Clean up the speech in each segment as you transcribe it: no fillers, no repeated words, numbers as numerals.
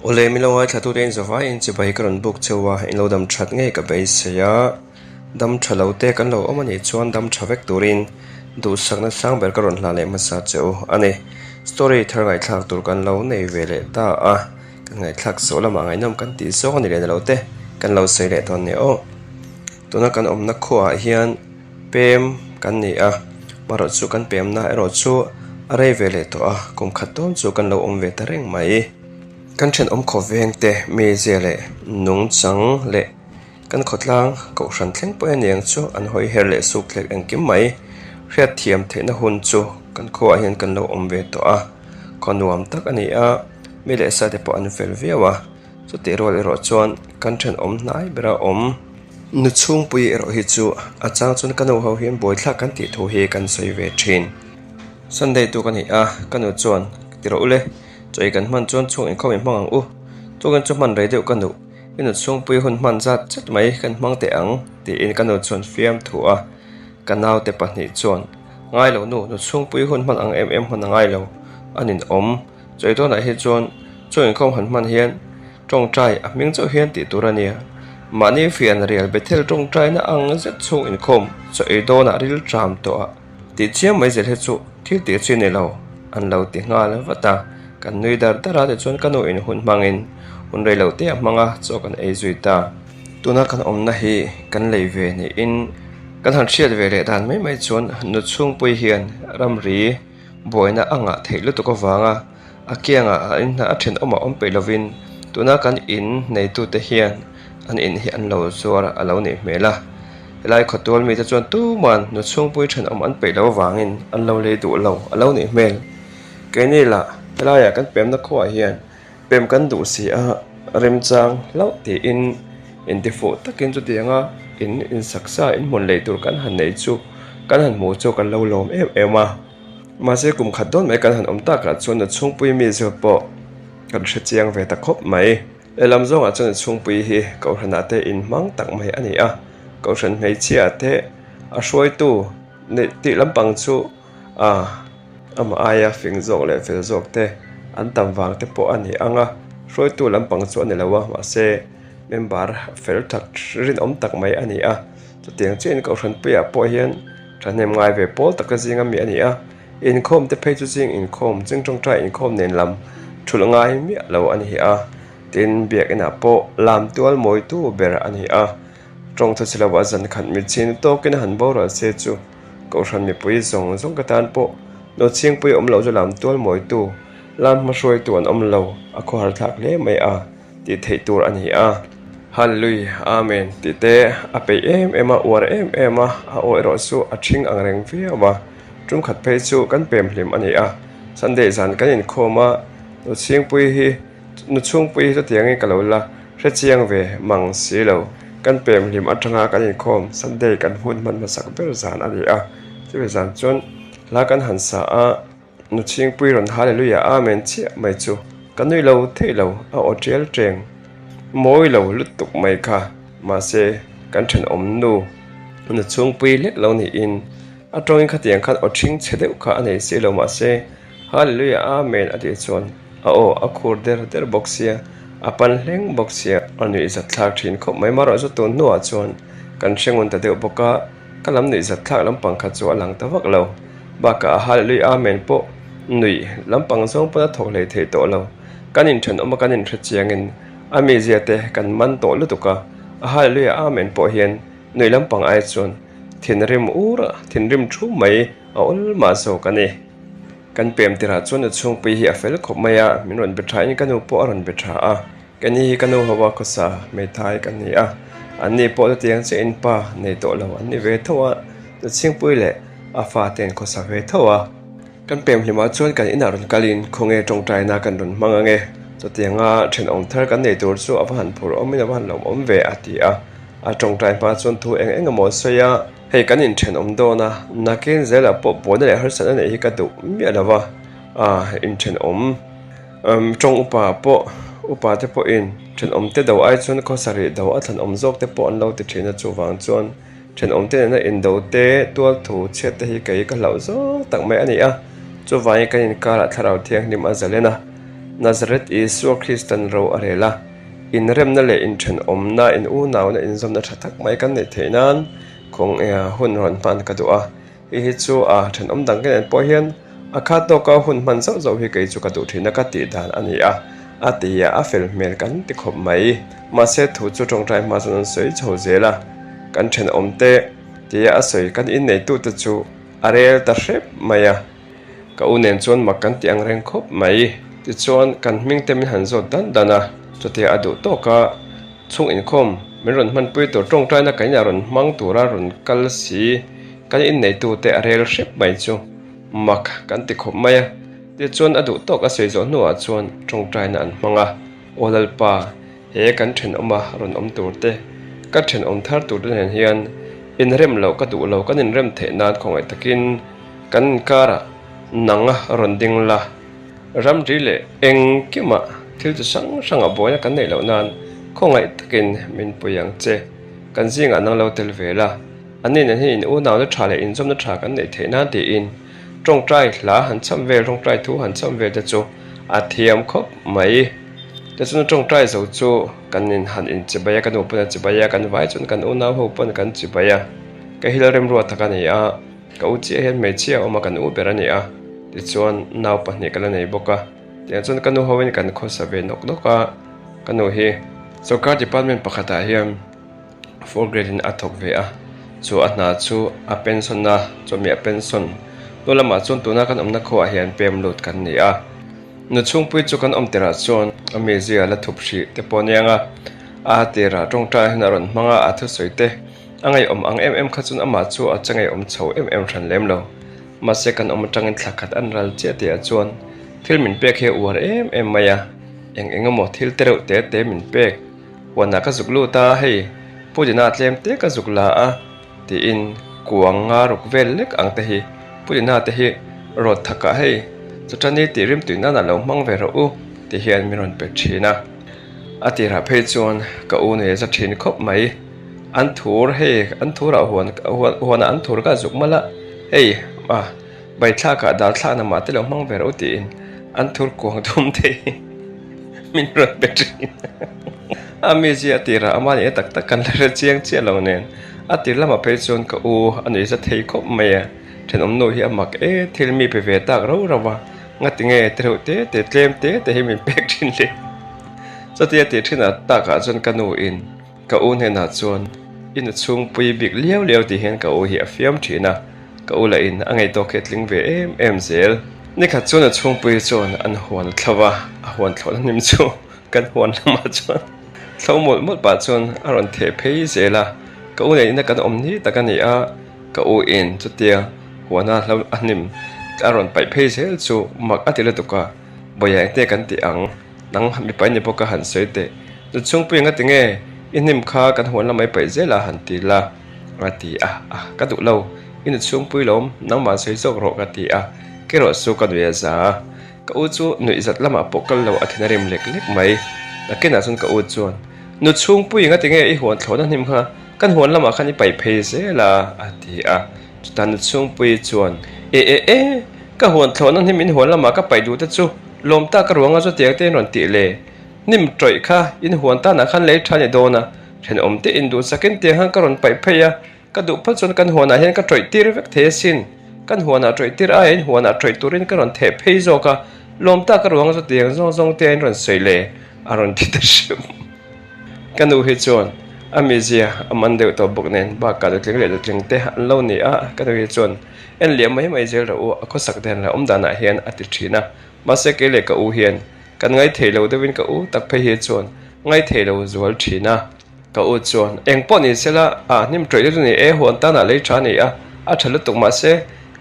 Awle min lo ngaithla tute in zavaiin chibai ka rawn buk cheu a, in lo dam that ngei ka beisei a, dam tha lo te kan lo awm a nih chuan dam tha vek turin duhsakna sang ber ka rawn hla leh hmasa che u a ni. Story thar ngaihthlak tur kan lo nei ve leh ta a, kan ngaihthlak zawh lamah ngaihnawm kan tih zawng a ni leh na lo te kan lo sawi leh dawn nia aw. Tuna kan awmna khuaah hian pem kan ni a, marawh chu kan pemna erawh chu a rei ve leh tawh a, kum khat dawn chu kan lo awm ve ta reng mai. Kan thenawm khawveng te mizia leh nungchang leh kan khawtlang kohhran thleng pawh aniang chu an hawi her leh suk thlek engkim mai. Hriatthiam theihna hun chu kan khuaah hian kan lo awm ve tawh a, khaw nuam tak a ni a, mi leh sa te pawh an fel viau a. Chutih rual erawh chuan kan thenawm hnai bera awm. Nu chhungpui erawh hi chu a chang chuan ka nu ho hian buaithlak kan tih thu hi kan sawi ve thin. Sunday tu ka ni a, ka nu chuan ti rawh u le, chawi kan hman chuan chhung inkhawm in hmang ang u. Tukin chu hman rei deuh ka nu, i nu chhungpui hun hman zat chat mai kan hmang teh ang tiin ka nu chuan fiam thu a. Ka naute pahnih chuan, Ngai lo nu, nu chhungpui hun hman ang em em hman a ngai lo, a ninawm. Chawi dawnah hi chuan chaw inkhawm han hman hian tawngtai a hming chauh hian tih tur a nia. Mahni fian rial Bethel tawngtaina ang zet chhung inkhawm chaw ei dawnah ril tram tawh a tih chiam mai zel hi chu thil tih chi ni lo an lo ti nghal vat a. Kan nui dar dar a tichuan ka nu in hun hmangin hun rei lo te a hmang a chaw kan ei zui ta. Tuna kan awmna hi kan lei ve niin kan han hriat ve leh dan mai mai chuan nu chhungpui hian ramri Buaina a ngah theih lutuk avanga a kiangah a in hna a thenawmah awm peih lovin tuna kan in neitute hian an in hi an lo zuar a lo nih hmel a. Helai khawtual mite chuan tuman nu chhungpui thenawm an peih loh avangin an lo lei duh lo a lo nih hmel. Keini lah helaiah kan pemna khuaah hian pem kan duh si a, remchang hlauh tiin intifuh takin chutianga in insaksa inhmun lei tur kan han nei chu kan han hmuh chu kan lo lawm em em a. Mahse kum khat dawn mai kan han awm takah chuan a chhungpui mi zawk pawh kan hre chiang ve ta khawp mai. Lehlam zawngah chuan a chhungpui hi Kohhranah te inhmang tak mai a ni a, Kohhran hmeichhia te a hruaitu neih tih lampang chu a amah aia fing zawk leh fel zawk te an tam vang te pawh a ni ang a, hruaitu lampang chu a ni lo a, mahse member fel that rinawm tak mai a ni a, chutiang chiahin Kohhran puiah pawh hian Thahnem ngai ve pawl taka zinga mi a ni a, inkhawm te phei chu zing inkhawm, ching tawngtai inkhawm nen lam thulh ngai miah lo a ni a, tin biakinah pawh lam tual mawitu ber a ni a, tawng thu chhe loah zan khat mitchhin tawkin a han boral se chu Kohhran mipui zawng zawng ka tan pawh Nawchhingpui awm loh chu lam tual mawitu, lam hmahruaitu an awm lo, a khawhar thlak hle mai a. Tih theih tur a ni a. Hallelujah, Amen tih te a peih em em a, uar em em a, a aw erawh chu a ṭhing ang reng viau a. Ṭum khat phei chu kan pem hlim a ni a. Sunday zan kan inkhawm a, nu chhingpui hi, nu chhungpui hi chutiangin ka lo la hre chiang ve mang si lo. Kan pem hlim aṭanga kan inkhawm Sunday kan hun hman hmasak ber zan a ni a. Chumi zan chuan hla kan han sa a. Nu chhingpui rawn Hallelujah Amen chiah mai chu ka nui lo thei lo, a aw tial teng mawi lo lutuk mai kha. Mahse, kan thenawm nu, nu chhungpui lek lo niin a tawngin khatiang khan aw thing chhe deuh kha a nei si lo mahse, Hallelujah Amen a tih chuan a aw a khur der der bawk sia, a pan hleng bawk sia. A nuih zat thlak thin khawp mai marawh chu tun hnuah chuan kan hre ngun ta deuh bawk a. Ka lam nuih zat thlak lampang kha chu a lang ta vak lo. Bakah a Hallelujah Amen pawh nuih lampang zawng pawn a thawk hlei thei tawh lo. Kan inthenawm a kan inhre chiangin a mizia te kan man tawh lutuk a, a Hallelujah Amen pawh hian nuih lampang ai chuan thinrim ur a, thinrim thu mai a awl mah zawk a ni. Kan pem tirah chuan nu chhungpui hi a fel khawp mai a, min rawn be tha in ka nu pawh a rawn be tha a. Keni hi ka nu ho a khawsa hmeithai kan ni a, an ni pawh chutiang chiah in pa nei tawh lo an ni ve tho a, nu chhingpui leh a fa te an khawsa ve tho a. Kan pem hlimah chuan kan inah rawn kalin khawnge tawngtaina kan rawn hmang ange, chutianga thenawm thar kan nei tur chu a va han phur awmin a va han lawmawm ve a ti a, a tawngtai hma chuan thu eng eng emaw a sawi a, hei kan inthenawm dawn a, nakin zelah pawh buaina leh harsatna neih hi ka duh miah lo va, ah inthenawm. Tawng upa pawh upa te pawhin thenawm te do ai chuan khawsarih do a thlanawm zawk te pawh an lo ti thin a, chuvang chuan thenawm te nena indo te tual thu chhiat te hi kei ka hlauh zawng tak mai a ni a, chuvangin kan inkarah thlarau thianghlim a zalen a, Nazareth Isua Kristan ro a rel a, inremna leh inthenawmna, in unauna inzawmna tha tak mai kan neih theih nan kawng hun rawn hman ka duh a. Hei hi chu a thenawm dang te nen pawh hian a khat tawka hun hman zauh zauh hi kei chu ka duh thin a ka tih dan a ni a, a ti a, a fel hmel kan ti khawp mai. Mahse thu chu tawngtai hma chuan an sawi chho zel a, kan thenawm te tia a sawi kan inneitute chu a rel ta hrep mai a. Ka u nen chuan mak kan ti ang reng khawp mai. Tichuan, kan hming te min han zawt dan dan a, chutia a duh tawk a, chhung inkhawm min rawn hmanpui tur tawngtaina kan inah rawn hmang tura rawn kal si, kan inneitu te a rel hrep mai chu mak kan ti khawp mai a. Tichuan, a duh tawk a sawi zawh hnuah chuan tawngtaina an hmang a, Aw Lalpa, he kan thenawma rawn awm tur te, ka thenawm thar tur te nen hian inrem loh ka duh lo, kan inrem theih nan khawngaih takin kan inkarah nang rawn ding la, ramri leh engkimah thil chi hrang hrangah buaina kan neih loh nan khawngaih takin min pui ang che, kan zingah nang lo tel ve la, ani nen hian in unauna tha leh inzawmna tha kan neih theih nan tiin tawngtai hla han cham vel, tawngtai thu han cham vel te chu a thiam khawp mai. Tichuan tawngtai zo chu kan in han in chibai a, ka nu pawn a chibai a, kan vai chuan kan unau ho pawn kan chibai a, ka hil remruat tak a ni a, ka u chiah hian hmeichhia a awm a, kan u ber a ni a, tichuan nau pahnih ka la nei bawk a, tiang chuan ka nu ho in kan khawsa ve nawk nawk a, ka nu hi sawrkar department pakhatah hian fourth grade in a thawk ve a, chu a hna chu a pension a, chawhmeh a pension hnu lamah chuan tuna kan awmna khuaah hian pem lut kan ni a. Nu chhungpui chu kan awm tirah chuan a mizia la thup hrih te pawh aniang a, a tirah tawngtai hian a rawn hmang a, a thusawi te a ngaihawm ang em em kha chuan amah chu a che ngaihawm chho em em hran lem lo. Mahse kan awm atangin thla khat an ral chiah tihah chuan thil min pek hi a uar em em mai a, eng eng emaw thil te reuh te te min pek. Huanah ka zuk lut a, hei Pudina tlem te ka zuk la a tiin kuang nga ruk vel lek ang te hi Pudina te hi rawt thakah hei chawṭani tih rim tui nana lo hmang ve rawh u ti hian min rawn pe thin a. A tirah phei chuan ka u nei za thin khawp mai. An thur hei an thurah huan huanah an thur ka zuk malh a, hei a baithlakah dal thlakna mah te lo hmang ve rawh u tiin an thur kuang dum te hi min rawn pe thin a. A mizia a tirah a mahni tak tak kan la hre chiang chiah lo nen a tir lamah phei chuan ka u a nuih za thei khawp mai a. Thenawm nu hi a mak e, thil mi pe ve tak rau rau a, ngati nge te reuh te te tlem te te hi min pek thin le. Chutia tih thin ah takah chuan ka nu in ka u hnenah chuan i nu chhungpui bik liau liau tih hian ka u hi a fiam thin a, ka u lah in a ngei tawk hi a tling ve em em zel. Nikhat chuan a chhungpui chuan an huan a thlo a, a huan thlawhna hnim chu kan huan lamah chuan thlo mawlh mawlh pah chuan a rawn theh phei zel a, ka u nen ina kan awm ni tak a ni a. Ka u in chutia huana hlo a hnim a rawn paih phei zel chu mak a ti lutuk a, Bawia engte kan ti ang, nang mipa i ni bawk a han sawi teh, nu chhungpui anga tinge i hnim kha kan huan lamah i paih zel a han ti la a ti a, a ka duh lo, i nu chhungpui lawm, nangmah sawi zawk rawh ka ti a, kerawh chu ka nuih a za. Ka u chu nuih zat lamah pawh kal lo a thin a rim lek lek mai, nakinah chuan ka u chuan, Nu chhungpui anga tinge i huan thlawhna hnim kha Kan huan lamah khan i paih phei zel a, a ti a. Chutah nu chhungpui chuan, E e e, ka huan thlawhna hnim in huan lamah ka paih duh te chu lawm tak ka ruang a chutiang te in rawn tih le. Hnim tawih kha in huan tanah khan lei tha ni dawn a, thenawm te in duhsakin tiang khan ka rawn paih phei a, ka duh phawt chuan kan huanah hian ka tawih tir vek thei asin. Kan huanah tawih tir aia in huanah tawih turin ka rawn theh phei zawk a, lawm tak ka ruang a chutiang zawng zawng te in rawn sawi le, a rawn ti ta hrim. Ka nu hi chuan a mizia a man deuh tawh bawk nen bakah nutling leh nutling te an lo ni a, ka nu hi chuan en liam mai mai zel rawh u, a khawsak dan leh awm danah hian a ti thin a, mahse kei leh ka u hian kan ngaithei lo deuhin ka u tak phei hi chuan ngaithei lo zual thin a. Ka u chuan eng pawh ni sela a hnim tawih lutuk ni e, huan tanah lei tha a ni a, a tha lutuk mahse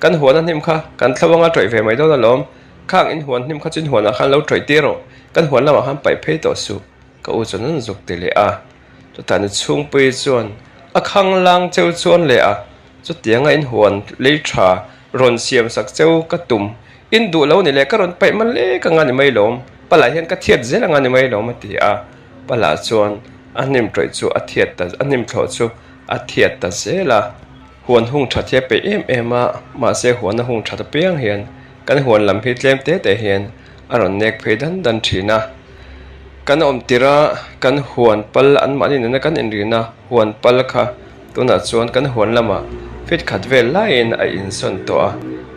kan huan a hnim kha kan thlo anga tawih ve mai dawn alawm, khang in huan hnim kha chu in huanah khan lo tawih tir rawh, kan huan lamah khan paih phei tawh suh. Ka u chuan an zuk ti leh a, chutah ni chhungpui chuan a khang lang cheu chuan leh a, chutianga in huan lei tha rawn siam sak cheu ka tum, in duh lo ni leh ka rawn paih man lek anga ni mai lawm, Pala hian ka thiat zel anga ni mai lawm a ti a, Pala chuan a hnim tawih chu a thiat ta a hnim thlawh chu a thiat ta zel a, huan hung that hi a peih em em a, mahse huan a hung that apiang hian kan huan lam hi tlem te te hian. a rawn nek phei dan dan thin a. Kan awm tirh a, kan huan pal anmahni nena kan inrina huan pal kha tunah chuan kan huan lamah fit khat vel laiin a insawn tawh a.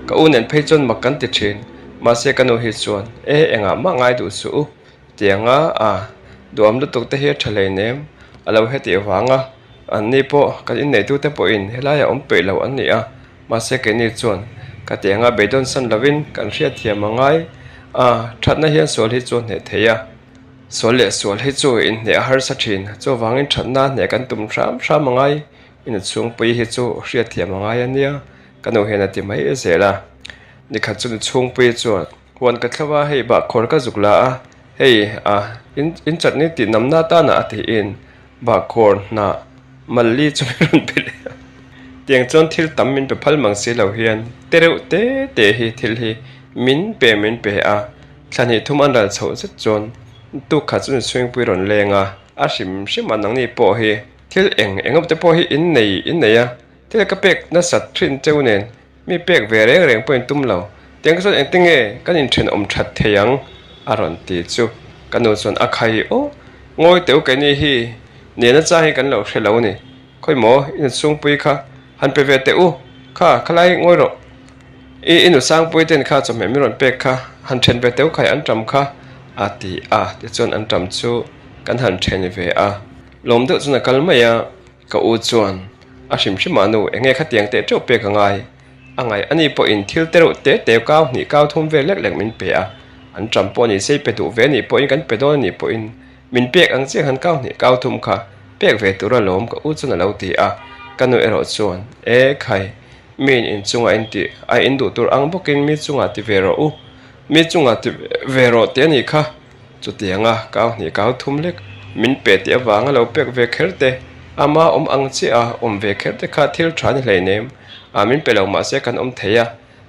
Ka u nen phei chuan mak kan ti thin, mahse ka nu hi chuan, E engah mah ngai duh suh u, Tianga a duham lutuk te hi a tha hleinem, a lo hetih vanga anni pawh kan inneitute pawhin helaiah awm peih lo an ni a, mahse keini chuan ka tianga beidawn san lovin kan hriatthiam a ngai a, thatna hian sual hi chu a hneh thei a, sual leh sual hi chu inhneh a harsa thin, chuvangin thatna hneh kan tum hram hram a ngai, inchhungpui hi chu hriatthiam a ngai a nia, ka nu hian a ti mai zel a, nikhat chu inchhungpui chuan. Huan ka thlo a, hei bahkhawr ka zuk la a, hei a in in chutney tih namna atana a tiin bahkhawr hnah malli chu min rawn pe leh a. Tiang chuan thil tam min pe phal mang si lo hian te reuh te te hi thil hi min pe min pe a, thla hnih thum an ral chhoh zet chuan tuk khat chu inchhungpui rawn leng a, a hrim hrim a nangni pawh hi thil eng eng te pawh hi in nei in nei a, thil ka pek nasat thin cheu nen Mi pek ve reng reng pawh in tum lo. Tiang ka chuan engtin nge kan inthenawm that thei ang? a rawn ti chu. Ka nu chuan a khai aw. Ngawi teu keini hi nena chang hi kan lo hre lo a ni. Khawi maw i nu chhungpui kha han pe ve teh u. Kha khalai ngawi rawh. I i nu sangpui ten kha chawhmeh min rawn pek kha han then ve teh u khai an tam kha a ti a. Tichuan an tam chu kan han then ve a. Lawm deuh chuan a kal mai a. Ka u chuan, A hrim hrim ah nu, enge khatiang teh teuh pek a ngai? A ngaih a ni pawhin thil te reuh te te kau hnih kau thum vel lek lek min pe a, an ṭam pawh ni sei pe duh ve nih pawhin kan pe dawn a nih pawhin min pek ang chiah khan kau hnih kau thum kha pek ve tur alawm ka u chuan a lo ti a, ka nu erawh chuan, E khai, miin inchungah in tih a in duh tur ang bawkin mi chungah ti ve rawh u, mi chungah ti ve rawh tih a nih kha. Chutianga kau hnih kau thum lek min pe tih avanga lo pek ve kher te, ama awm ang chiah a awm ve kher te kha thil tha ni hleinem a, min pe lo mahse kan awm thei a,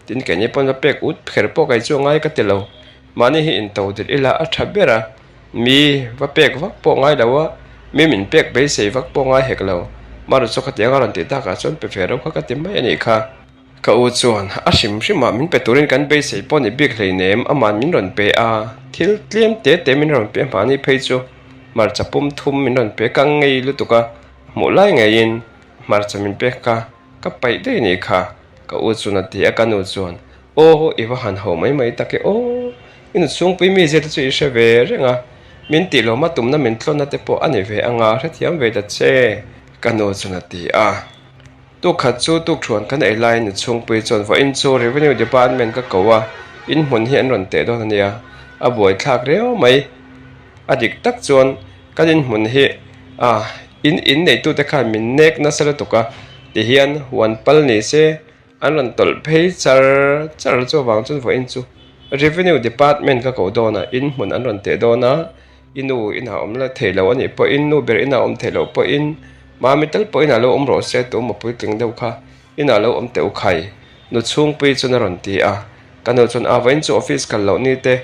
tin keini pawn va pek ut kher pawh kei chu a ngai ka ti lo. Mahni hi into dik ila a tha ber a, mi va pek vak pawh ngai lo a, mi min pek beisei vak pawh ngai hek lo. Maru chu khatianga rawn tih takah chuan pe ve ro kha ka ti mai a nih kha. Ka u chuan a hrim hrimah min pe turin kan beisei pawh ni bik hleinem, aman min rawn pe a, thil tlem te te min rawn pe hmahni phei chu hmarcha pum thum min rawn pe ka ngei lutuk a, hmuh lai ngeiin hmarcha min pek kha ka paih daih anih kha, ka u chuan a ti a, ka nu chuan aw i va han ho mai mai tak e aw, i nu chhungpui mi zia te chu i hre ve reng a, min tih lawma tumna min tlawnna te pawh a ni ve anga hrethiam ve ta che, ka nu chuan a ti a. Tuk khat chu tukthuan kan ei laiin a chhungpui chuan vawiin chu Revenue Department ka ko a, in hmun hi an rawn teh dawn a nia, a buaithlak riau mai. A dik tak chuan kan in hmun hi a in in neitute khan min nek nasa lutuk a, tihian huan pal ni se an rawn tawlh phei char char chuvang chuan vawiin chu Revenue Department ka ko dawn a, in hmun an rawn teh dawn a. I nu inah awm la thei lo a nih pawhin, nu ber inah awm thei loh pawhin, mami tal pawh inah lo awm rawh se tum a puitling deuh kha inah lo awm teh u khai, nu chhungpui chuan a rawn ti a. Ka nu chuan a vawiin chu office kal loh ni te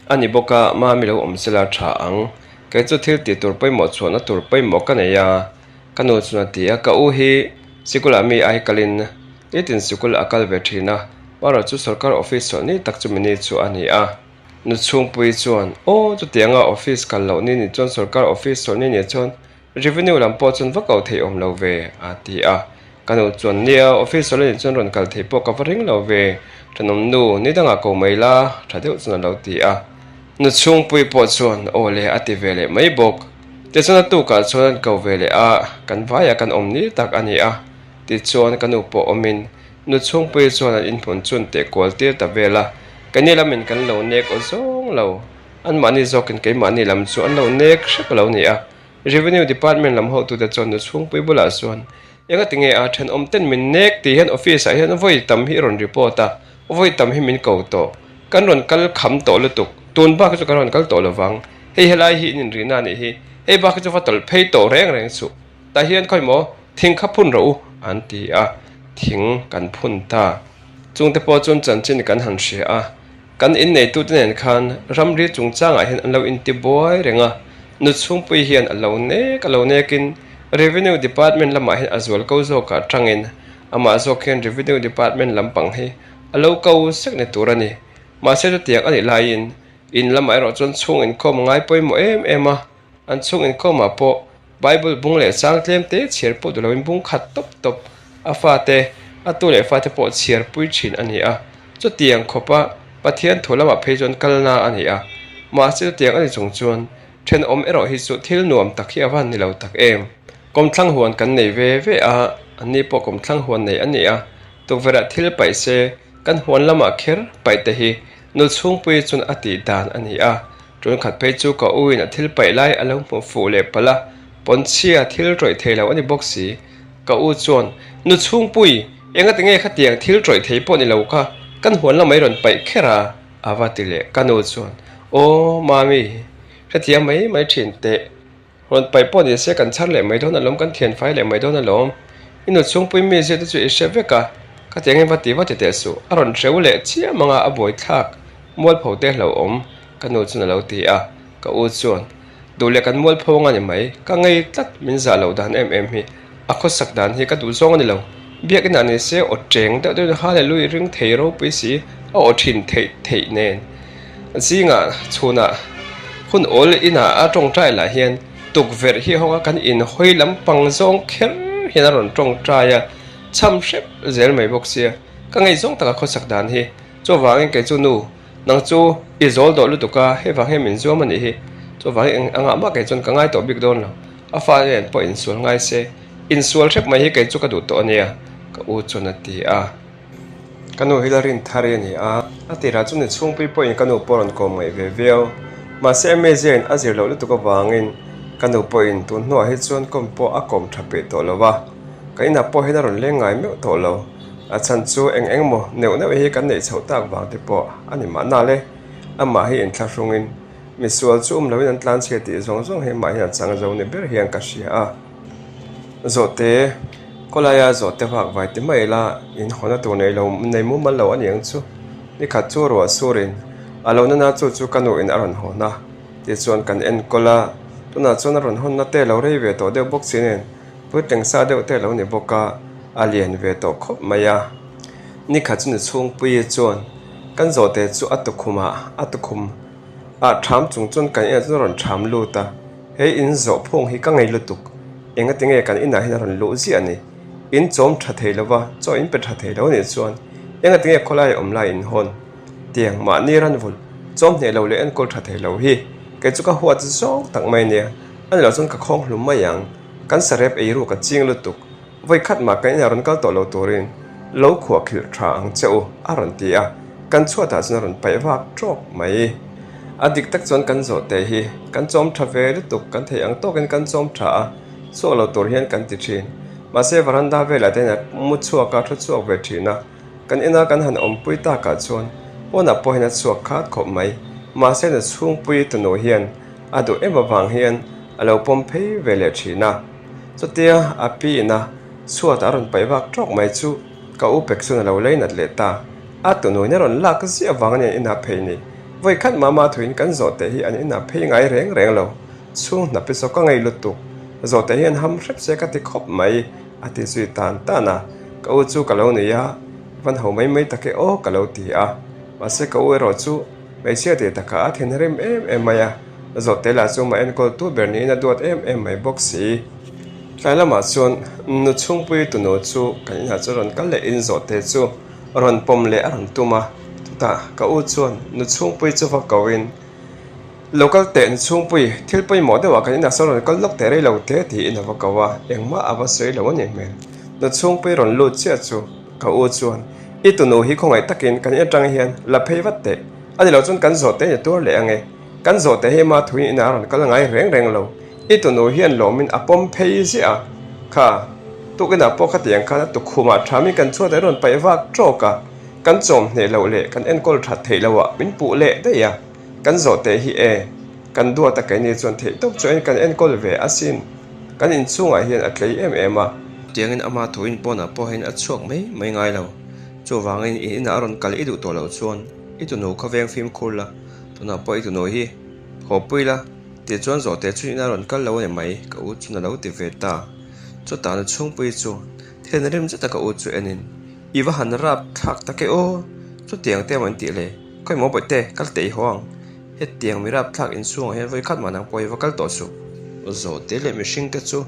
a ni bawk a, mami lo awm sela tha ang. Kei chu thil tih tur pawimawh chhuahna tur pawimawh ka nei a, ka nu chuan a ti a. Ka u hi sikulah mi ai kalin nitin sikul a kal ve thin a, marawh chu sorkar office chhuah ni tak chumi ni chu a ni a. Nu chhungpui chuan, Aw, chutianga office kal loh ni ni chuan sorkar office sawn ni ni chuan revenue lam pawh chuan va ko thei awm lo ve, a ti a. Ka nu chuan, Nia, office sawn a nih chuan rawn kal thei pawh ka va ring lo ve, thenawm nu, ni dangah ko mai la, tha deuh chuan a lo ti a. Nu chhungpui pawh chuan, Aw le, a ti ve leh mai bawk. Tichuan a tukah chuan an ko ve leh a, kan vaiah kan awm ni tak a ni a. Tichuan ka nu pawh awmin Nu chhungpui chuan an inhmun chun teh kual tir ta vel a, keini lamin kan lo nek aw zawng lo. Anmahni zawkin keimahni lam chu an lo nek hrep a lo ni a. Revenue Department lam hotute chuan nu chhungpui bulah chuan, Engati nge a thenawm ten min nek tih hian office ah hian vawi tam hi i rawn report a, vawi tam hi min ko tawh. Kan rawn kal kham tawh lutuk, tun bak hi chu kan rawn kal tawh lovang. Hei helai hi in inrihna a nih hi, hei bak hi chu va tawlh phei tawh reng reng suh. Tah hian khawi maw thing kha phun rawh u an ti a, thing kan phun ta. Chungte pawh chuan chanchin kan han hria a, kan inneitute nen khan ramri chungchangah hian an lo inti buai reng a, nu chhungpui hian a lo nek a lo nekin Revenue Department lamah hian a zual ko zawkah tangin amah zawk hian Revenue Department lampang hi a lo ko sek ni tur a ni. Mahse chutiang a nih laiin in lamah erawh chuan chhung inkhawm a ngai pawimawh em em a, an chhung inkhawmah pawh Bible bung leh chang tlem te chhiar pawh duh loin bung khat tawp tawp a fate, a tu leh fate pawh chhiar pui thin a ni a. Chutiang khawpa Pathian thu lamah phei chuan kalna a ni a. Mahse chutiang a ni chung chuan thenawm erawh hi chu thil nuam tak hi a van ni lo tak em. Kawmthlang huan kan nei ve ve a, anni pawh kawmthlang huan nei a ni a. Tukverhah thil paih se kan huan lamah kher paih te hi nu chhungpui chuan a tih dan a ni a. Tunkhat phei chu ka u in a thil paih lai a lo hmuh fuh leh palh a, pawnchhia thil ṭawih thei lo a ni bawk si. Ka u chuan, Nu chhungpui, engati nge khatiang thil ṭawih thei pawh ni lo kha kan huan lamah i rawn paih kher a? a va ti leh. Ka nu chuan, Aw, Mami, hrethiam mai mai ṭhin teh. Rawn paih pawh ni se kan chhar leh mai dawn alawm, kan thian fai leh mai dawn alawm. I nu chhungpui mi zia te chu i hre vek a, khatiang in va ti va ti teh suh. A rawn hreu leh chiam anga a buai thlak mualpho te hlauhawm, ka nu chuan a lo ti a. Ka u chuan, Duh leh kan mualpho anga ni mai, ka ngei tlat min zah loh dan em em hi. A khawsak dan hi ka duh zawng a ni lo. Biakinah ni se aw cheng deuh deuhin Hallelujah ring thei ropui si, a aw thin theih theih nen. Zingah chhunah hun awl inah a tawngtai lah hian tukverh hi hawnga kan inhawi lampang zawng kher hian a rawn tawngtai a, cham hrep zel mai bawk sia. Ka ngei zawng taka khawsak dan hi. Chuvangin kei chu nu, nang chu i zawl dawh lutuk a, hei vang hian min zuam a nih hi. Chuvangin eng angah mah kei chuan ka ngai tawh bik dawn lo. A fa nen pawh insual ngai se, insual hrep mai hi kei chu ka duh tawh a nia, ka u chuan a ti a. Ka nu hi la rin thar i a ni a, a tirah chu ni chhungpui pawhin ka nu pawh a rawn kawm ngaih ve viau. Mahse Amazia in a zir loh lutuk avangin ka nu pawhin tun hnuah hi chuan kawm pawh a kawm tha peih tawh lo va, ka inah pawh hian a rawn leng ngai meuh tawh lo. A chhan chu eng eng maw neuh neuh hi kan neih chhoh tak vang te pawh a ni mahna le. Amah hi inthlahrungin misual chu um loin an tlanchhia tih zawng zawng hi amah hian a chang zo ni ber hian ka hria a. Zawhte, Khawlaia zawhte vak vai ti mai ila in hawnna tur nei lo nei mumal lo a ni ang chu. Nikhat chu ruah surin a lo nana chu chu ka nuin a rawn hawn a, tichuan kan enkawl a, tunah chuan a rawn hawnna te lo rei ve tawh deuh bawk si nen puitling sa deuh te lo ni bawk a, a lian ve tawh khawp mai a. Nikhat chu ni chhungpuii chuan kan zawhte chu a tukhumah a tukhum ah ṭham chung chuan kan inah chuan a rawn ṭham lut a, he in zawh phung hi ka ngei lutuk. Engati nge kan inah hian a rawn luh ziah ni? In chawm tha thei lo va, chaw in pe tha thei lo nih chuan engati nge khawlai awm lai in hawn? Tiang mahni ran vulh, chawm hneh lo leh enkawl tha thei lo hi kei chu ka huat zawng tak mai nia, a ni lo chuan ka khawng hlum mai ang. Kan sarep ei ruk a ching lutuk, vawi khat mah kan inah rawn kal tawh lo turin lo khuah khilh tha ang che u a rawn ti a, kan chhuatah chuan a rawn paih vak tawk mai. A dik tak chuan kan zawh teh hi kan chawm tha ve lutuk, kan theih ang tawkin kan chawm tha a, chhuak lo tur hian kan ti thin. Mahse varanda velah te hian a mu chhuak a, thu chhuak ve thin a, kan ina kan han awmpui takah chuan pawnah pawh hian a chhuak khat khawp mai. Mahse na chhungpui tunu hian a duh em avang hian a lo pawm phei ve leh thin a. Chutia a pi ina chhuatah a rawn paih vak tawk mai chu ka u pek chuan a lo lei nat leh ta. A tunuin a rawn lak ziah avang a ni an inah phei ni. Vawi khat mama thuin kan zawhte hi an inah phei ngai reng reng lo. Chhung hnap hi saw ka ngei lutuk. Zawhte hi an ham hrep se ka ti khawp mai, a ti zui tan tan a. Ka u chu ka lo nui a, van ho mai mai tak e aw ka lo ti a. Mahse ka u erawh chu hmeichhia tih takah a thinrim em em mai a, zawhte lah chu mah enkawl tu ber niin a duat em em mai bawk si. Tlai lamah chuan nu chhungpui tunu chu kan inah chu rawn kal leh in zawhte chu rawn pawm leh a rawn tum a, chutah ka u chuan nu chhungpui chu va ko in, Lo kal teh nu chhungpui, thil pawimawh deuhah kan inah sawn rawn kal lawk teh rei lo te tiin a va ko a, engmah a va sawi lo a ni hmel. Nu chhungpui rawn lut chiah chu ka u chuan, I tunu hi khawngaih takin kan in atang hian la phei vat teh, a ni lo chuan kan zawh te in a tuar leh ang e, kan zawh teh hi ma thuin inah a rawn kal ngai reng reng lo, I tunu hian lawmin a pawm phei ziah a, kha tukinah pawh khatiang khan a tukhumah thamin kan chhuat an rawn paih vak tawk a, kan chawm hneh loh leh kan enkawl that theih loh ah min puh leh daih a, kan zawh teh hi e, kan duat a keini chuan theih tawp chuan kan enkawl ve asin, kan inchhungah hian a tlei em em a. Tiangin ama thuin pawnah pawh hian a chhuak mai mai ngai lo, chuvangin i inah a rawn kal i duh tawh loh chuan i tunu kha veng fimkhur la, tunah pawh i tunu hi haw pui la. Tichuan zawhte chu ina rawn kal lo a ni mai, ka u chuan a lo ti ve ta. Chutah nu chhungpui chu thil rim zeta ka u chu enin, I va han rap thlak tak e aw, chutiang te maw in tih le? Khawi maw Bawihte, kal teh i haw ang. Hetiang mi rapthlak inchhungah hian vawikhat mah nang pawh i va kal tawh suh. Zawhte leh mihringte chu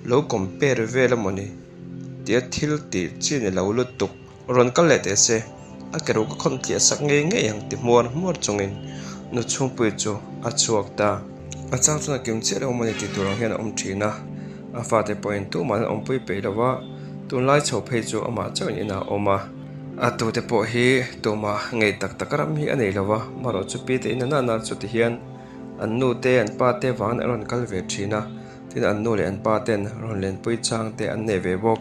lo compare vel a mawni tia thil tih chi ni lo lutuk. Rawn kal leh teh se, a ke ruh ka khawn tliah sak ngei ngei ang ti hmuar hmuar chungin nu chhungpui chu a chhuak ta. A chang chuan a kim chiah lo mawni tih tur ang hian a awm thin a, a fate pawhin tumah an awmpui peih lo va, tunlai chho phei chu amah chauhin inah a awm a. A tute pawh hi tumah ngei tak tak ram hi a nei lo va, marawh chu pi te in a nana chu ti hian an nu te an pa te vangin an rawn kal ve thin a. Tin, an nu leh an pa ten rawn lenpui chang te an nei ve bawk.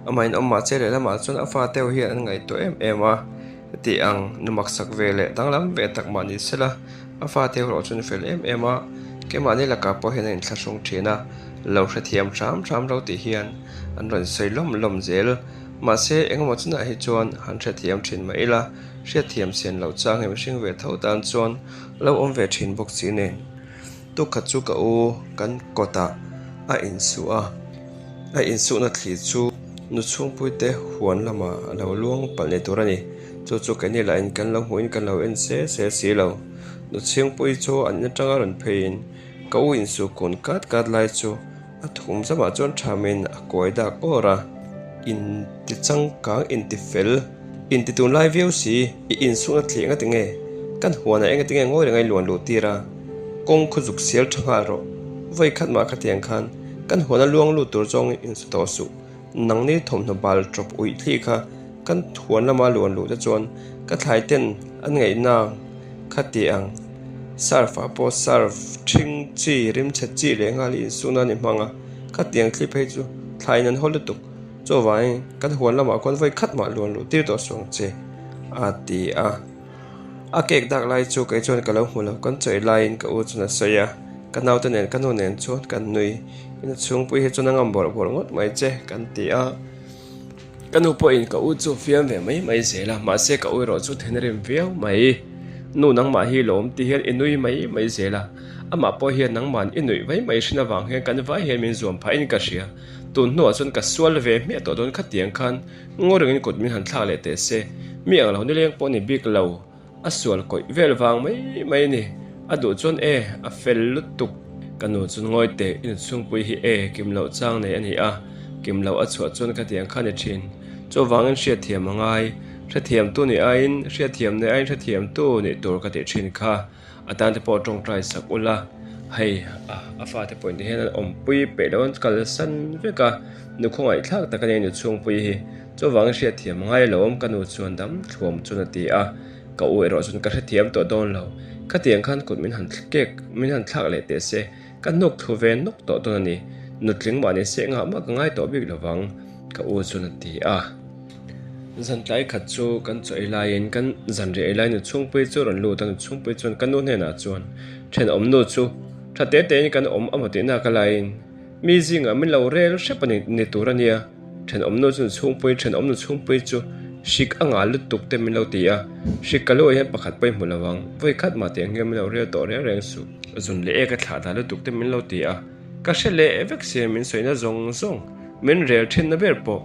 Amah in awm mah che lehlamah chuan a fate ho hian an ngaihtuah em em a. Heti ang nu maksak ve leh danglam ve tak mah ni sela, a fate ho erawh chuan fel em em a. Keimahni lakah pawh hian a inthlahrung thin a, lo hrethiam hram hram lo tih hian an rawn sawi lawm lawm zel. Mahse, engemaw chunah hi chuan han hrethiam thin mah ila, hriatthiam sian loh chang hi mihring ve tho tan chuan lo awm ve thin bawk si nen. Tukhat chu ka u kan kawtah a insuh a, a insuhna thli chu nu chhungpuite huan lamah a lo luang palh leh tur a ni. Chu chu keini lahin kan lo hmuhin kan lo en se se si lo. Nu chhingpui chu an in atanga rawn pheiin ka u insuh kun kat kat lai chu a thum zamah chuan thamin a kuai dak awr a, inti changkang inti fel, inti tunlai viau si, i insuhna thli engati nge? Kan huanah engati nge ngawi renga i luan luh tir a? Kawng khaw zuk sial tha nghal rawh. Vawi khat mah khatiang khan kan huana luang lut tur zawng insu tawh suh. Nangni thawmhnaw bal tawp uih thli kha kan huan lama luan luh te chuan ka thlai ten an ngaihna kha ti ang. Surf ah pawh surf ṭhing chi rimchhe chi leh nghal hi insuk nan i hmang a, khatiang thli phei chu thlaiin an haw lutuk. Chuvangin kan huan lamah khuan vawi khat mah luan luh tir tawh suh ang che, a ti a. A cake dak lai chu kei chuan ka lo hmu lo, kan chawi laiin ka u chuan a sawi a, ka naute nen ka nu nen chuan kan nui, ina chhungpui hi chuan a ngam bawrh bawrh ngawt mai che kan ti a, ka nu pawhin ka u chu fiam ve mai mai zel a, mahse ka u erawh chu then rim viau mai, nu nangmah hi lawm ti hian i nui mai mai zel a, amah pawh hian nangman i nuih mai mai hrin avang hian kan vai hian min zuam phah in ka hria, tun hnuah chuan ka sual ve hmiah tawh dawn khatiang khan. Ngaw rengin kut min han thlak leh teh se, mi ang lo nileng pawh ni bik lo, a sual kawih vel vang mai mai a ni. A duh chuan e, a fel lutuk. Ka nu chuan ngawi teh, i nuchhungpui hi e, kim loh chang nei a ni a, kim loh a chhuah chuan ka tiang kha ni thin. Chuvangin hriatthiam a ngai, hrethiamtu nih aiin, hriatthiam nei aiin hrethiamtu nih tur ka tih thin kha. A tan te pawh tawngtai sak ula, hei a fate pawhin ti hian an awmpui peih loh an kalsan vek a, nu khawngaihthlak tak a ni a nu chhungpui hi. Chuvangin hriatthiam ngai lo awm ka nu chuan dam thluam chuan a ti a, ka u erawh chuan ka hrethiam tawh dawn lo. Khatiang khan kut min han kek min han thlak leh teh se, ka hnuk thlu ve nawk tawh dawn a ni. Nutling mah ni se engah mah ka ngai tawh bik lovang ka u chuan a ti a. Zan tlai khat chu kan chaw ei laiin kan zanriah ei lai nu chhungpui chu rawn lut a, nu chhungpui chuan ka nu hnenah chuan thenawm nu chu tha te tein kan awm a maw tihna ka laiin mi zingah min lo rel hrep a ni ni tur a nia, thenawm nu chu nu chhungpui thenawm nu chhungpui chu hrik a ngah lutuk te min lo ti a, hrik ka luah hian pakhat pawh i hmu lo ang, vawi khat mah tih ang hian min lo rel tawh reng reng suh. Zun leh e ka thlah dah lutuk te min lo ti a, ka hre leh vek sia min sawina zawng zawng min rel thenna ber pawh.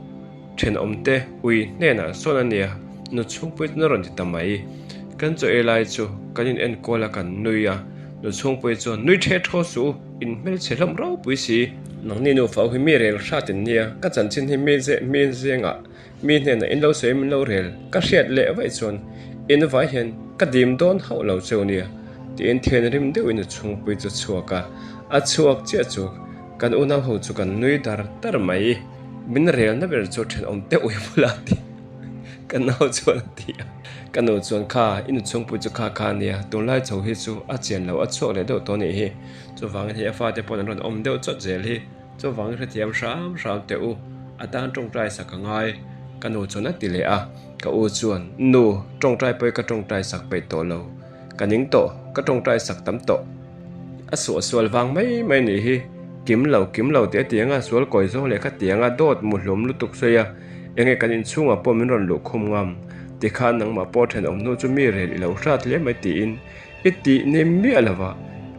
Thenawmte ui hnenah sawn a nia, nu chhungpui chuan a rawn ti ta mai. Kan chaw ei lai chu kan in enkawl a kan nui a, nu chhungpui chuan nui the thaw suh u, in hmelchhe hlawm ropui si. Nangni nufa u hi mi rel hrat in nia, ka chanchin hi mi ze mi zengah mi hnenah in lo sawi min lo rel ka hriat leh vaih chuan in vai hian ka dim dawn hauh lo cheu nia tiin thianrim deuhin nu chhungpui chu a chhuak a, a chhuak chiah chu kan unau ho chu kan nui dar dar mai. Min relna ber chu thenawm te ui bula ti ka nau chuan a ti a. Ka nu chuan kha i nu chhungpui chu kha kha a nia, tunlai chho hi chu a chian lo a chhuak leh deuh tawh anih hi. Chuvangin hei a fate pawh an rawn awm deuh chawt zel hi. Chuvangin hrethiam hram hram teh u, a tan tawngtai sak a ngai ka nu chuan a ti leh a. Ka u chuan nu tawngtai pawh hi ka tawngtai sak peih tawh lo, ka ning tawh, ka tawngtai sak tam tawh. A suahsual vang mai mai nih hi. Kim lo, kim lo tih a ti anga sual kawi zawng leh kha tianga dawt mu hlawm lutuk sawi a, enge kan inchhungah pawh min rawn luh khum ngam. Tikhan nangmah pawh thenawm hnu chu mi rel i lo hrat hle mai tiin i tih ni miah lova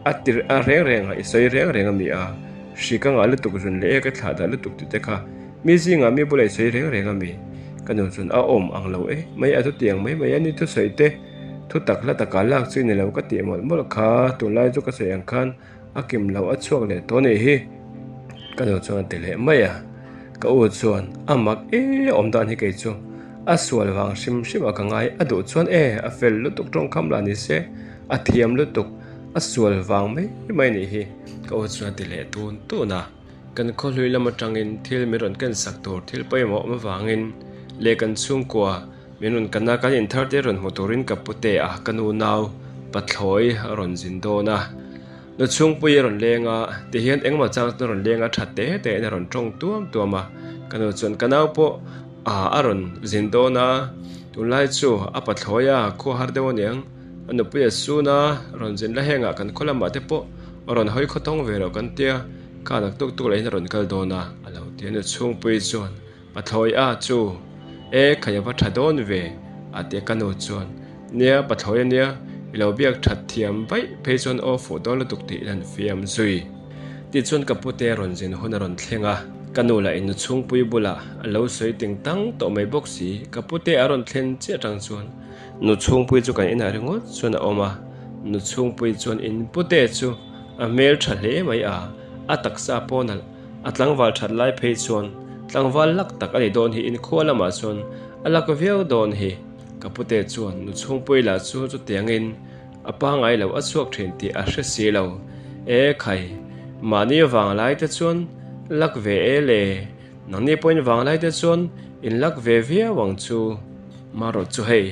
a tir a reng reng a i sawi reng reng a mi a, hri ka ngah lutuk zun leh e ka thlah dah lutuk tih te kha mi zingah mi bula i sawi reng reng a mi. Ka nu chuan a awm ang lo e mai a chutiang mai mai a ni thusawi te. Thutak hla takah lak chi ni lo ka tih mawlh mawlh kha, tunlai chu ka sawi ang khan a kim loh a chhuak leh tawh anih hi. Ka nu chuan a ti leh mai a, ka u chuan a mak e awm dan hi kei chu a sual vang hrim hrim a ka ngai, a duh chuan e a fel lutuk tawngkham lah ni se a thiam lutuk a sual vang mai mai anih hi ka u chuan a ti leh tun tun a. Kan khawhlui lam atangin thil min rawn ken sak tur thil pawimawh awm avangin leh kan chhungkua min rawn kana kan inthar te rawn hmu turin ka pute a ka nu nau pathlawi a rawn zin dawn a. Nu chhungpui a rawn leng a, tihian engmaw chang chuan a rawn leng a tha te te in a rawn tawng tuam tuam a. Ka nu chuan ka nau pawh a rawn zin dawn a, tunlai chu a pathlawi a khua har deuh aniang. A nupui a sun a, rawn zin la hengah kan khaw lamah te pawh a rawn hawi khawthawng ve loh kan tia, kha nak tuk tuk lehin a rawn kal dawn a, a lo ti a. Nu chhungpui chuan, Pathlawi a chu, e khai a va tha dawn ve, a ti a. Ka nu chuan, Nia, pathlawi a nia, i lo biak that thiam vaih phei chuan aw fuh dawn lutuk tiin an fiam zui. Tichuan ka pute rawn zin hun a rawn thleng a, ka nu lah in nu chhungpui bulah a lo sawi ting tang tawh mai bawk si, ka pute a rawn thlen chiah atang chuan Nu chhungpui chu kan inah ringawt chuan a awm a, nu chhungpui chuan in pute chu a hmel tha hle mai a, a taksa pawh nalh, a tlangval that lai phei chuan tlangval lak tak a ni dawn hi inkhua lamah chuan a lak viau dawn hi. Ka pute chuan nu chhungpui lah chu chutiangin a pangai lo a chhuak thin tih a hre si lo, E khai, mahni vanglai te chuan lak ve e le, Nangni pawhin vanglai te chuan in lak ve viau ang chu. Marawt chu hei,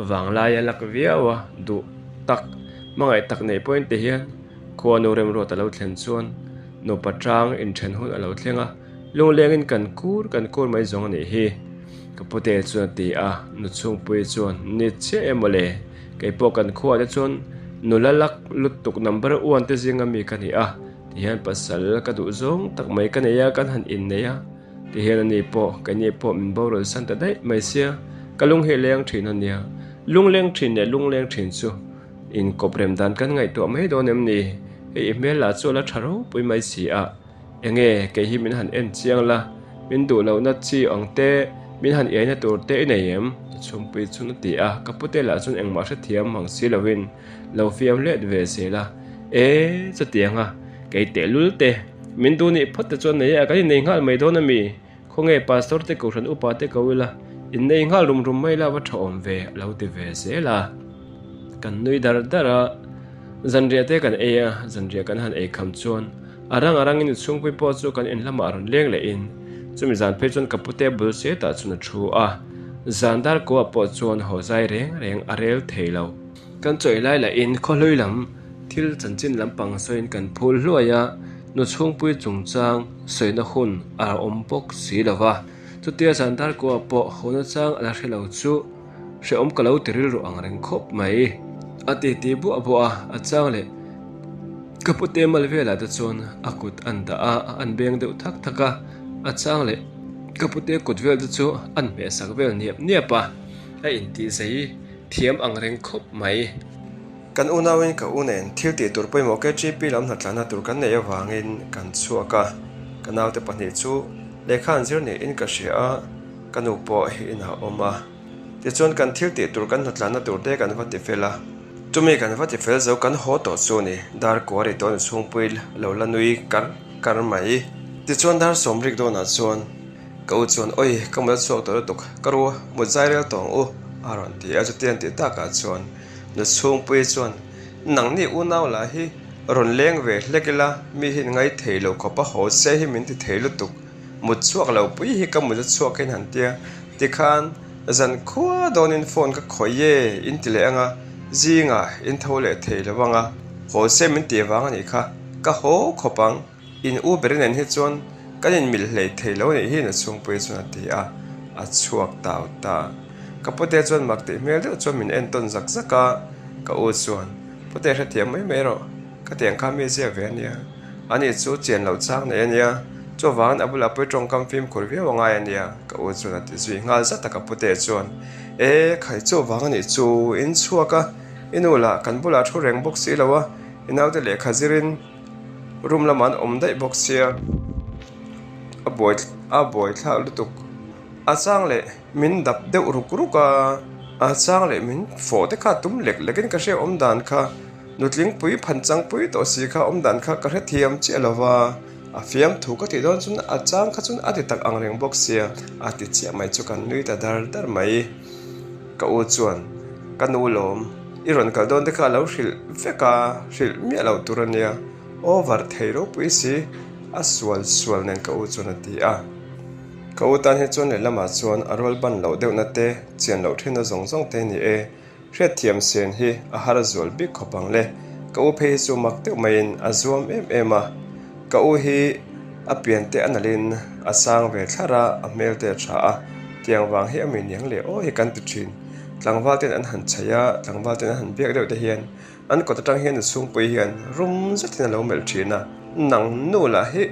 vanglai a lak viau a, duh tak, hmangaih tak neih pawhin ti hian khuanu remruat a lo thlen chuan nupa tang inthen hun a lo thleng a, lunglengin kan kur kan kur mai zawng a nih hi. Ka pute chuan a ti a, nu chhungpui chuan, Ni chiah em mawle, kei pawh kan khuaah te chuan nula lak lutuk number one te zinga mi ka ni a, Tihian pasal ka duh zawng tak mai ka nei a, kan han innei a, tihian ani pawh keini pawh min boral san ta daih mai sia, ka lung hi a leng thin a nia. Lungleng thin leh lungleng thin chu inkawp rem dan kan ngaihtuah mai dawn em ni? Hei i hmel lah chu a la tha ropui mai si a, enge kei hi min han en chiang la, min duh lohna chi ang te, min han iaina tur te i nei em? Chhungpui chuan a ti a, ka pute lah chuan engmah hrethiam mang si lovin Lo fiam let ve zel a, E, chutiang a, kei tehlul te, min duh nih phawt te chuan nei a, kan innei nghal mai dawn a mi? Khawnge Pastor te Kohhran upa te ko ila, innei nghal rum rum mai la va tha awm ve, a lo ti ve zel a. Kan nui dar dar a, zanriah te kan ei a, zanriah kan han ei kham chuan a rang a rangin chhungpui pawh chu kan in lamah a rawn leng lehin chumi zan phei chuan ka pute bul setah chuan a thu a, zan dar kuah pawh chuan haw zai reng reng a rel thei lo. Kan chawi lai lahin khawhlui lam thil chanchin lampang sawiin kan phul hluai a, nu chhungpui chungchang sawina hun a awm bawk si lo va. Chutia zan darkua pawh haw nachang a la hre lo chu hrehawm ka lo ti rilru ang reng khawp mai. A titi buah buah a, a chang leh ka pute mal velah te chuan a kut an dah a, an beng deuh thak thak a, a chang leh ka pute kut vel te chu an hmehsak vel niap niap a, a intihzei. Thiam ang reng khawp mai. Kan unauin ka u nen thil tih tur pawimawh KGP lam hnatlana tur kan neih avangin kan chhuak a, ka naute pahnih chu lehkha an zir niin ka hria a, ka nu pawh hi inah a awm a. Tichuan kan thil tih tur kan hnatlana tur te kan va ti fel a, chumi kan va ti fel zo kan haw tawh chu ni, dar kua ri tawn chhungpui lo la nui kar kar mai. Tichuan dar sawmrik dawnah chuan. Ka u chuan, Awi, ka mut a chhuak tawh lutuk, ka ru, mut zai rel tawh ang u, a rawn ti a. Chuti an tih takah chuan nu chhungpui chuan, Nangni unau lah hi rawn leng ve hlek ila, mi hi in ngai thei lo khawp a, haw se hi min ti thei lutuk, mut chhuak lo pui hi ka mut a chhuak in han tia, tikhan zan khua dawnin phone ka khawih e, in ti leh ang a, zingah in tho leh thei lo ang a, haw se min tih vang a nih kha, ka haw khawp ang. In u ber nen hi chuan kan inmilh hlei thei lo nih hi na chhungpui chuan a ti a, a chhuak tau ta. Ka pute chuan mak tih hmel deuh chuan min entawn zak zak a, ka u chuan, Pute hrethiam mai mai rawh, ka tiang kha mi ziak ve a nia, ani chu chian loh chang nei a nia, chuvangin a bulah pawh i tawngkam fimkhur viau a ngai a nia, ka u chuan a ti zui nghal zat a, ka pute chuan, E, khai chuvang a nih chu, in chhuak a, i nu lah kan bulah thu reng bawk si lo a, i naute lehkha zirin, Room lamah an awm daih bawk sia a buai a buai thlak lutuk a chang leh min dap deuh ruk ruk a. A chang leh min fawh te kha tum lek lekin ka hria awm dan kha nutling pui phan chang pui tawh si kha awm dan kha ka hrethiam chiah lo va, a fiamthu ka tih dawn chuan a chang kha chuan a ti tak ang reng bawk sia a ti chiah mai chu kan nui ta dar dar mai. Ka u chuan ka nu lawm i rawn kal dawn te kha a lo hrilh vek a, hrilh miah loh tur a nia, over thei ropui si a sual sual nen ka u chuan a ti a. Ka u tan hi chuan lehlamah chuan a rual ban loh deuhna te, chian loh thinna zawng zawng te ni e. Hriatthiam sen hi a har zual bik khawp ang le. Ka u phei hi chu mak deuh maiin a zuam em em a. Ka u hi a pian te a nalhin a sang ve thlar a, a hmel te a tha a. Tiang vang hi a mi niang leh aw hi kan ti thin. Tlangval ten an han chhaih a, tlangval ten an han biak deuh te hian An kawt atang hian a chhungpui hian rum zetin a lo melh thin a, Nang nu lah hi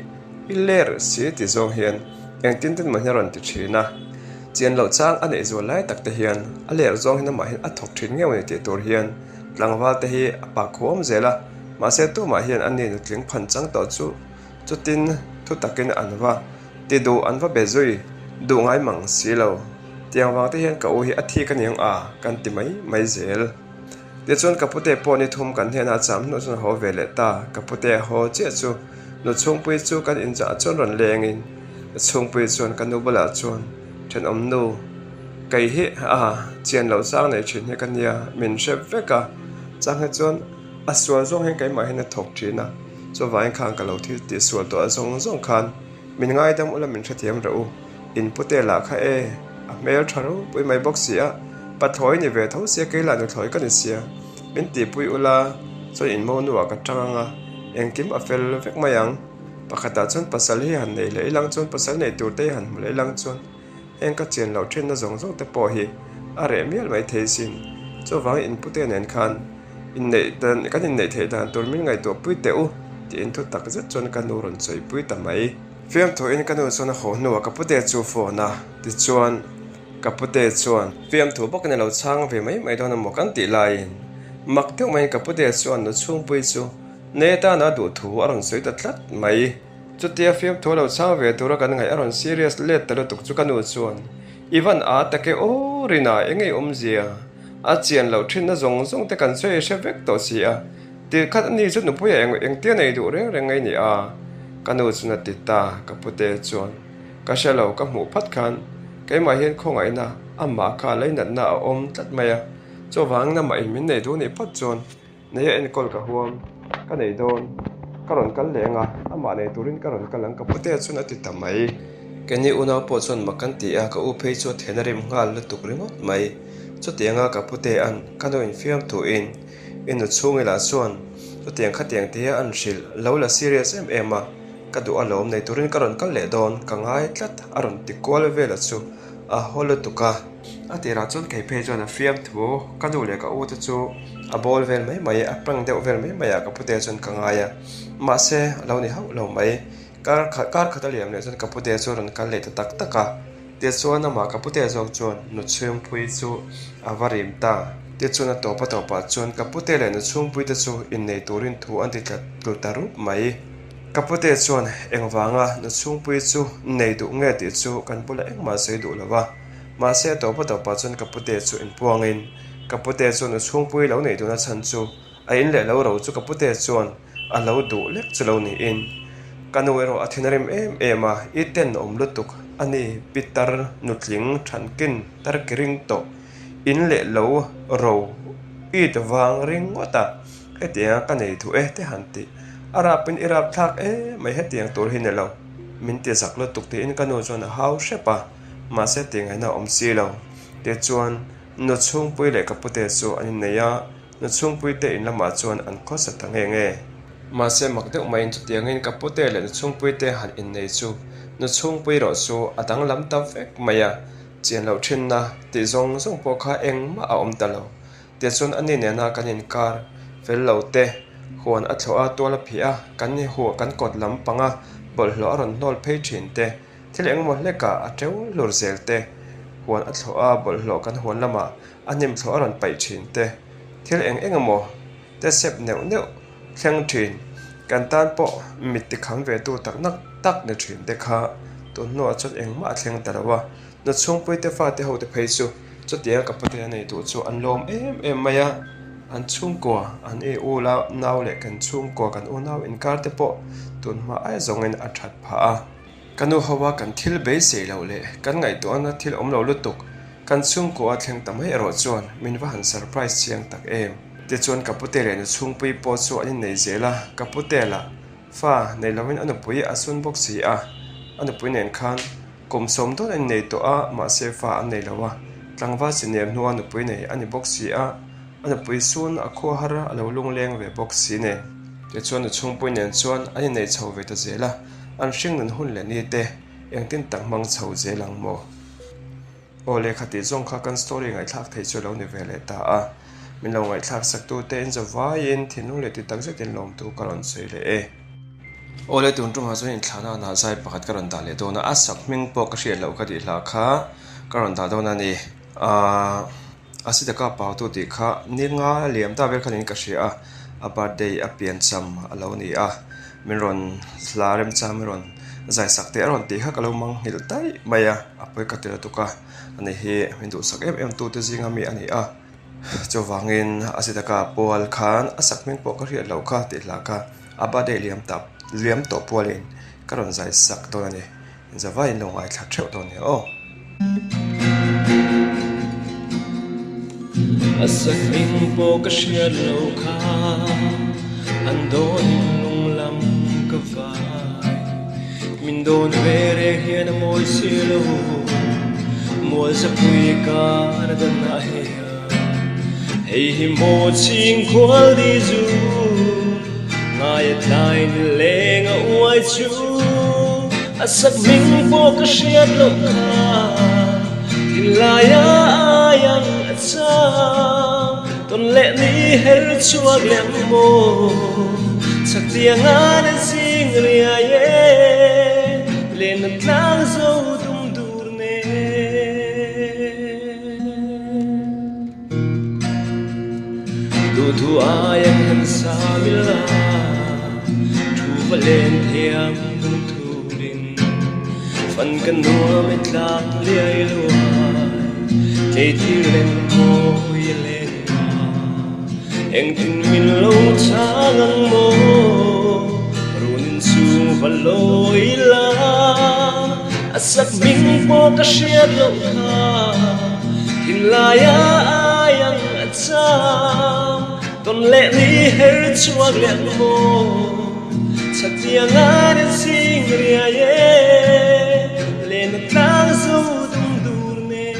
i ler si ti zawng hian engtin tin mah hi a rawn ti thin a. Chian loh chang a neih zual lai tak te hian a ler zawng hian amah hian a thawk thin ngeuh a ni tih tur hian tlangval te hi a pak huam zel a, mahse tumah hian a ni nutling phan chang tawh chu chutin thu takin an va ti duh an va be zui duh ngai mang si lo. Tiang vang te hian ka u hi a thik a niang a kan ti mai mai zel. Tichuan ka pute pawh ni thum kan hnenah cham hnuh chuan haw ve leh ta. Ka pute a haw chiah chu nu chhungpui chu kan inzah chuan rawn lengin nu chhungpui chuan ka nu bulah chuan thenawm nu kei hi a chian loh chang nei thin hi ka nia min hre vek a chang hi chuan a sual zawng hian keimah hian a thawk thin a chuvangin khan ka lo thil tih sual tawh zawng zawng khan min ngaidam ula min hrethiam reh u. In pute lah kha e, a hmel tha ropui mai bawk si a, pathlawi ni ve tho sia kei lah nuthlawi ka ni sia, min tihpui ula chuan in mo nuah ka tang ang a, engkim a fel vek mai ang. Pakhatah chuan pasal hi han nei leh ilang chuan pasal nei tur te hi han hmu leh ilang chuan heng ka chian loh thenna zawng zawng te pawh hi a reh mial mai thei sin. Chuvangin in pute nen khan inneih dan kan inneih theih dan tur min ngaihtuah pui teh u tiin thu tak zet chuan ka nu rawn sawipui ta mai. Fiamthuin ka nu chuan a haw hnuah ka pute chu phone a, tichuan ka pute chuan fiamthu bawkin a lo chhang ve mai mai dawn emaw kan tih laiin mak deuh maiin ka pute chuan nu chhungpui chu nei atana a duh thu a rawn sawi ta tlat mai. Chutia fiamthu a lo chhang ve tura kan ngaih a rawn serious let ta lutuk chu ka nu chuan I van a tak e aw Rina eng ei awmzia a chian loh thinna zawng zawng te kan sawi hre vek tawh si a, Tih khat a ni chu nupuia eng engtia nei duh reng reng ngei ni a, ka nu chuan a ti ta, ka pute chuan ka hre lo ka hmuh phat khan keimah hian khawngaihna amah kha leinatna a awm tlat mai a, chuvangin amah in min nei duh nih phawt chuan nei a enkawl ka huam ka nei dawn ka rawn kal leng a, amah nei turin ka rawn kal ang ka pute chuan a ti ta mai. Keini unau pawh chuan mak kan ti a, ka u phei chu a then a rim nghal lutuk ringawt mai, chutianga ka pute an ka nu infiam thuin I nu chhung ilah chuan chutiang khatiang te hi an hrilh lo la serious em em a, ka duh alawm nei turin ka rawn kal leh dawn, ka ngai tlat a rawn ti kual vel a chu a haw lutuk a. A tirah chuan kei phei chuan a fiam thu ka nu leh ka u te chu a bawl vel mai mai, a prank deuh vel mai mai ah ka pute chuan ka ngai a, mahse a lo ni hauh lo mai. Kar khat kar khat a liam leh chuan ka pute chu a rawn kal leh ta tak tak a, tichuan amah ka pute zawk chuan nu chhungpui chu a va rim ta. Tichuan a tawp a tawpah chuan ka pute leh nu chhungpui te chu innei turin thu an ti tlat tlu ta rup mai. Ka pute chuan engvanga nu chhungpui chu nei duh nge tih chu kan bulah engmah sawi duh lo va, mahse a tawp a tawpah chuan ka pute chu inpuangin ka pute chu nu chhungpui lo neih duhna chhan chu A in leh lo ro chu ka pute chuan a lo duh lek chu lo niin ka nu erawh a thin a rim em em a, i tenawm lutuk a ni pitar nutling thankin tar ki ring tawh in leh lo ro it vang ringawt a, hetianga ka nei duh e te han tih a rapin i rap thlak em mai hetiang tur hi ni lo min ti zak lutuk tiin ka nu chuan a hau hrep a, mahse tih ngaihna a awm si lo tichuan nu chhungpui leh ka pute chu an innei a. Na chhungpuite in lamah chuan an khawsa ta nge nge. Mahse mak deuh maiin chutiangin ka pute leh na chhungpuite han innei chu na chhungpui erawh chu a danglam ta vek mai a, chian loh thinna tih zawng zawng pawh kha engmah a awm ta lo. Tichuan ani nena kan inkar fel lo te, huan a thlawh a, tual a phih a, kan huah kan kawt lam panga bawlhhlawh a rawn hnawl phei thin te, thil engemaw hlekah a teu hlur zel te, huan a thlawh a, bawlhhlawh kan huan lamah A hnim thlawh a rawn paih thin te, thil eng eng emaw te sep neuh neuh thleng thin, kan tan pawh mit ti kham ve tu tak nak tak ni thin te kha tun hnuah chuan engmah a thleng ta lo a, nu chhungpui te fate ho te phei chu Chutianga ka pute a nei duh chu an lawm em em mai a, an chhungkua, an i u la nau leh kan chhungkua kan unau inkar te pawh tunhma ai zawngin a that phah a. Ka nu ho a kan thil beisei loh leh kan ngaihtuahna thil awm lo lutuk kan chhungkua a thleng ta mai erawh chuan min va han surprise chiang tak em. Tichuan ka pute leh nu chhungpui pawh chu an innei zel a, ka pute lah fa nei loin a nupui a sun bawk si a, a nupui nen khan kum sawm dawn an innei tawh a, mahse fa an nei lo a, tlangval chi ner hnua nupui nei a ni bawk si a, a nupui sun a khua har a lo lungleng ve bawk si nen. Tichuan nu chhungpui nen chuan an innei chho ve ta zel a. An hring nun hun leh ni te engtin tak hmang chho zel ang maw? Aw lehkha tih zawng kha kan story ngaihthlak thei chu a lo ni ve leh ta a. Min lo ngaihthlak sak tu te in zavaiin thinlung leh ti tak zetin lawmtu ka rawn sawi leh e. Aw le tun tumah chuan inthlahna anah zai pakhat ka rawn dah leh dawn a, a sak hming pawh ka hriat loh ka tih hla kha ka rawn dah dawn a ni. Aaa. A si taka pautu tih kha ni nga liam ta vel khanin ka hria a, a birthday a piancham a lo ni a, min rawn hla remchang min rawn zai sak teh a rawn tih kha ka lo mang nghilh daih mai a, a pawi ka ti lutuk a, ani hi min duhsak em em tute zinga mi a ni a, chuvangin a si taka pual khan a sak hming pawh ka hriat loh kha tih hla kha a birthday liam ta liam tawh pualin ka rawn zai sak dawn a ni. Zavai in lo ngaithla theuh dawn nia aw. A sakhming pawh ka hriat lo kha an dawnin lung lam ka vai. Min dawn ve reng hian a mawi si lo, mual zapui kar a dan a hei a. Hei hi maw chhing khual di zu, ngai a tlai ni leng a uai chu. A sak hming pawh ka hriat loh kha, thinlai a aiang a chang. Tawn leh ni her chhuak leh ang maw, chak tiang an a zing riai e, len a tlang zo dum dur nen. Duhthu aiang han sa mila, thu va len thiam lungthurin. Fan ka nuam e tlak liai luai, tleitir len mawi a len a. Engtin min lo chhang ang maw, runin chung va lawi la. A sak hming pawh ka hriat loh kha, thinlai a aiang a cham. Tawn leh ni her chhuak leh ang maw, chhaktiang an en zing riai e, len a tlang zo dum dur nen.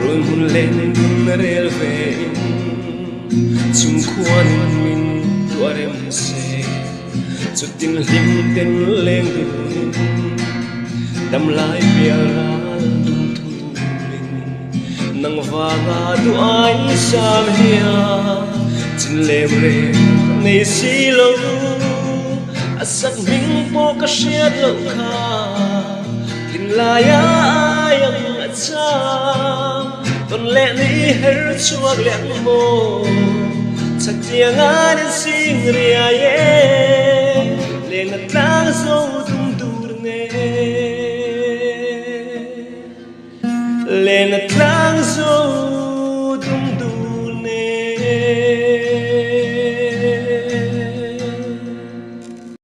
Run hun len in rel ve in chung khuan in min tuah rem se chutin hlim ten leng dun in dam lai pial ral dum thur in nang vanga duh ai sam hian chin lem reng ka nei si lo a sak hming pawh ka hriat loh kha. Thinlai a aiang a cham, tawn leh ni her chhuak leh ang maw? Chhaktiang an in sing riai e, leng a tlang zo.